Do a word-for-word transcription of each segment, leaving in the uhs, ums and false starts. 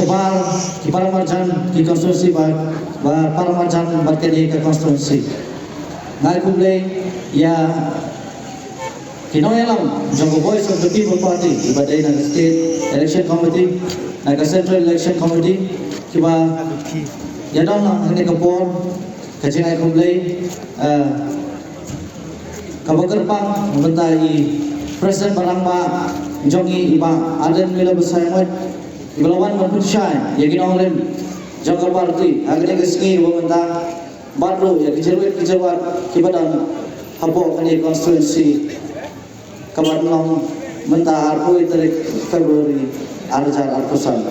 Par, ki paramarjan ki constituency ba, ba paramarjan bad kane ka constituency. Nga ai khublei ïa ki nongïalam jong ka Voice of the People Party, kiba dei na ka State Election Committee, na ka Central Election Committee, kiba ïadon lang ha kane ka por, ka jingai khublei, eh, kaba kyrpang na ka bynta i President ba rangbah jong ngi, i Bah Ardent Miller Basaiawmoit, iba la wan ban pynshai ïa ki nongrim jong ka party ha kane ka sngi ba mynta, bad ruh ïa ki jingwit ki jingwat kiba don hapoh kane ka constituency, kaba long mynta arphew tarik February ar hajar arphew san.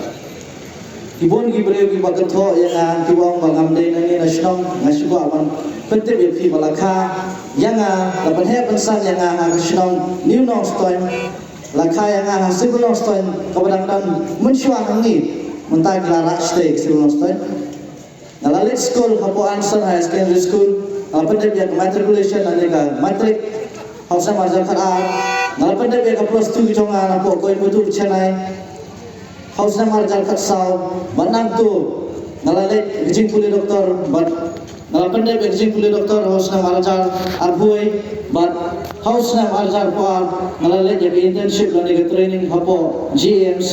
Ki bun ki briew kiba kynthoh ïa nga, kiba ong ba ngam dei nangne na shnong, nga shu kwah ban pyntip ïa phi ba la kha ïa nga, la pynheh pynsan ïa nga ha ka shnong New Nongstoiñ, la kha ïa nga ha Civil Nongstoiñ kaba dang don mynshuwa hangne. Mynta ki la rah shatei ka Civil Nongstoiñ. Nga la leit skul hapoh Anson Higher Secondary School, nga la pyndep ïa ka matriculation lane ka matric ha u snem ar hajar khatar. Nga la pyndep ïa ka plus two jong nga napoh Coimbatore, Chennai ha u snem ar hajar khatsaw. Bad nangta nga la leit ka jingpule doktor, bad nga la pyndep ïa ka jingpule doktor ha u snem ar hajar arphew wei, bad ha u snem ar hajar arphew ar nga la leit ïa ka internship lane ka training hapoh G A M C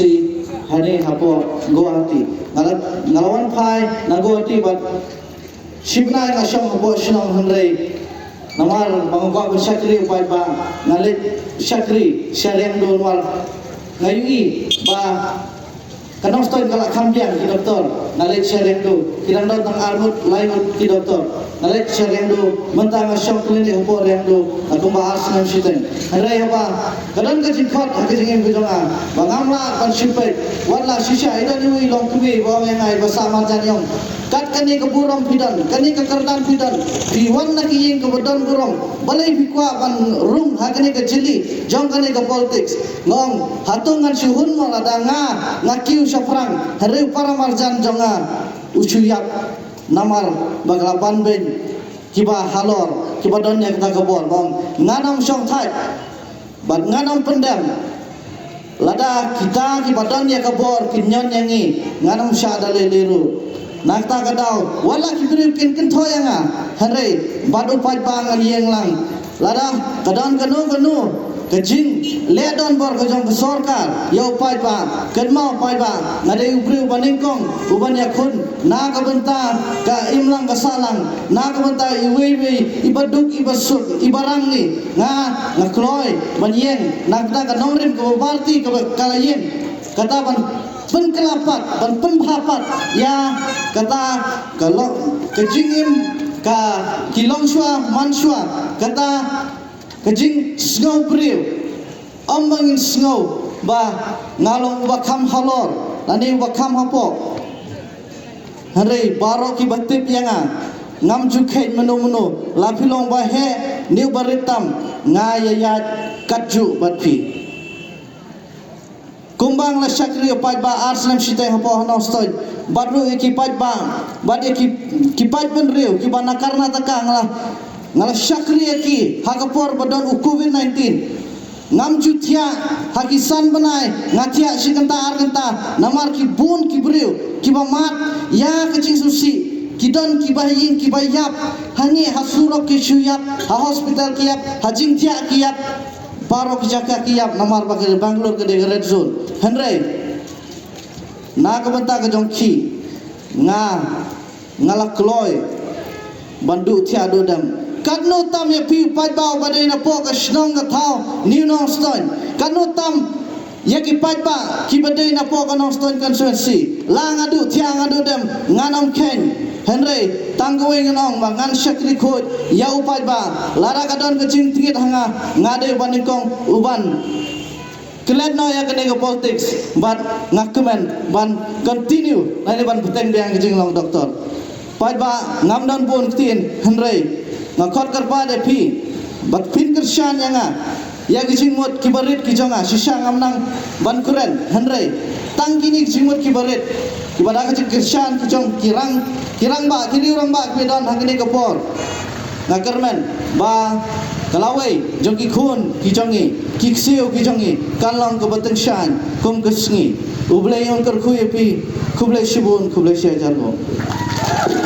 hangne hapoh Guwahati. Nga la, nga la wan phai na Guwahati bad shi bnai nga shong hapoh shnong, hynrei namar ba nga kwah ban shakri, u paidbah, nga leit shakri sha Riangdo namar nga ïohi ba ka Nongstoiñ ka la kham biang ki doktor. Nga leit sha Riangdo, ki dang don tang ar ngut lai ngut ki doktor. Nga leit sha Riangdo, mynta nga shong clinic hapoh Riangdo, nga kumba ar snem shiteng. Hynrei haba ka don ka jingkhot ha ka jingim ka jong nga ba ngam lah ban shu peit, wat la shisha i don iwei i longkmie ba ong ïa nga, i Bah Samarjan, ïong, kat kane ka burom phi don, kane ka kyrdan phi don, phi wan na ka ïing kaba don burom, balei phi kwah ban rung ha kane ka jylli jong kane ka politics? Nga ong, hato ngan shu hun mo lada nga, nga kiew shaphrang, hynrei u paramarjan jong nga u shu ïap, namar ba ka la ban beiñ kiba halor, kiba don ïa kata ka bor. Nga ong, ngan ym shong thait bad ngan ym pyndem. Lada kita kiba don ïa ka bor kin ñion ïa ngi, ngan ym shah da lei lei ruh. Na kata ka daw, wat la ki briew kin kynthoh ïa nga, hynrei bad u paidbah ngan ïeng lang. Lada ka don kano kano ka jingleh donbor ka jong ka sorkar ïa u paidbah, kynmaw paidbah, nga dei u briew ba nyngkong uban ïakhun na ka bynta ka imlang ka sahlang, na ka bynta iwei iwei iba duk, iba suk, iba rangli. Nga, nga kloi ban ïeng na kata ka nongrim kaba party kaba ka la ïeng, kata ban pynkylla pat, ban pynbha pat ïa kata ka long, ka jingim, ka, ki longshuwa manshuwa, kata ka jingsngew briew. Ym ba ngin sngew ba nga long uba kham halor lane uba kham hapoh. Hynrei baroh kiba tip ïa nga, ngam ju kheit mynno mynno, la phi long ba heh ne uba rit tam, nga ïaid katjuh bad phi. Kumba nga la shakri, u paidbah, ar snem shiteng hapoh Nongstoiñ, bad ruh ïa ki paidbah, bad ïa ki, ki paidbynriew kiba na Karnataka, nga la, nga la shakri ïa ki ha ka por ba don u covid nineteen. Ngam ju thiah ha ki san bnai, nga thiah shi kynta ar kynta namar ki bun ki briew kiba mad ïa ka jingsngewsih. Ki don kiba ha ïing kiba ïap hangne, ha surok ki shu ïap, ha hospital ki ïap, ha jingthiah ki ïap, baroh ki jaka ki ïap namar ba ka Bangalore ka dei ka red zone. Hynrei na ka bynta ka jong ki, nga, nga la kloi ban duh thiah duh dem. Katno tam ïa phi u paidbah uba dei napoh ka shnong ka thaw New Nongstoiñ, katno tam ïa ki paidbah kiba dei napoh ka Nongstoiñ constituency. La nga duh thiah nga duh dem, ngan ym kheiñ. Hynrei tang kawei ngan ong ba ngan shakri khuid ïa u paidbah. Lada ka don ka jingtngit ha nga, nga dei uba nyngkong uban klet noh ïa kane ka politics, bad nga kmen ban continue lane ban bteng biang ka jinglong doktor. Paidbah, ngam don bun ktien, hynrei nga khot kyrpad ïa phi ba phin kyrshan ïa nga ïa ki jingmut kiba rit ki jong nga. Shisha ngam nang ban kren, hynrei tang kine ki jingmut kiba rit, kiba da ka jingkyrshan ki jong ki rang, ki rangbah, ki riew rangbah kiba don ha kine ki por. Nga kyrmen ba Ka lawei jong ki khun ki jong ngi, ki ksiew ki jong ngi, kan long kaba tyngshaiñ kum ka sngi. U Blei un kyrkhu ïa phi. Khublei shibun, khublei shihajar nguh.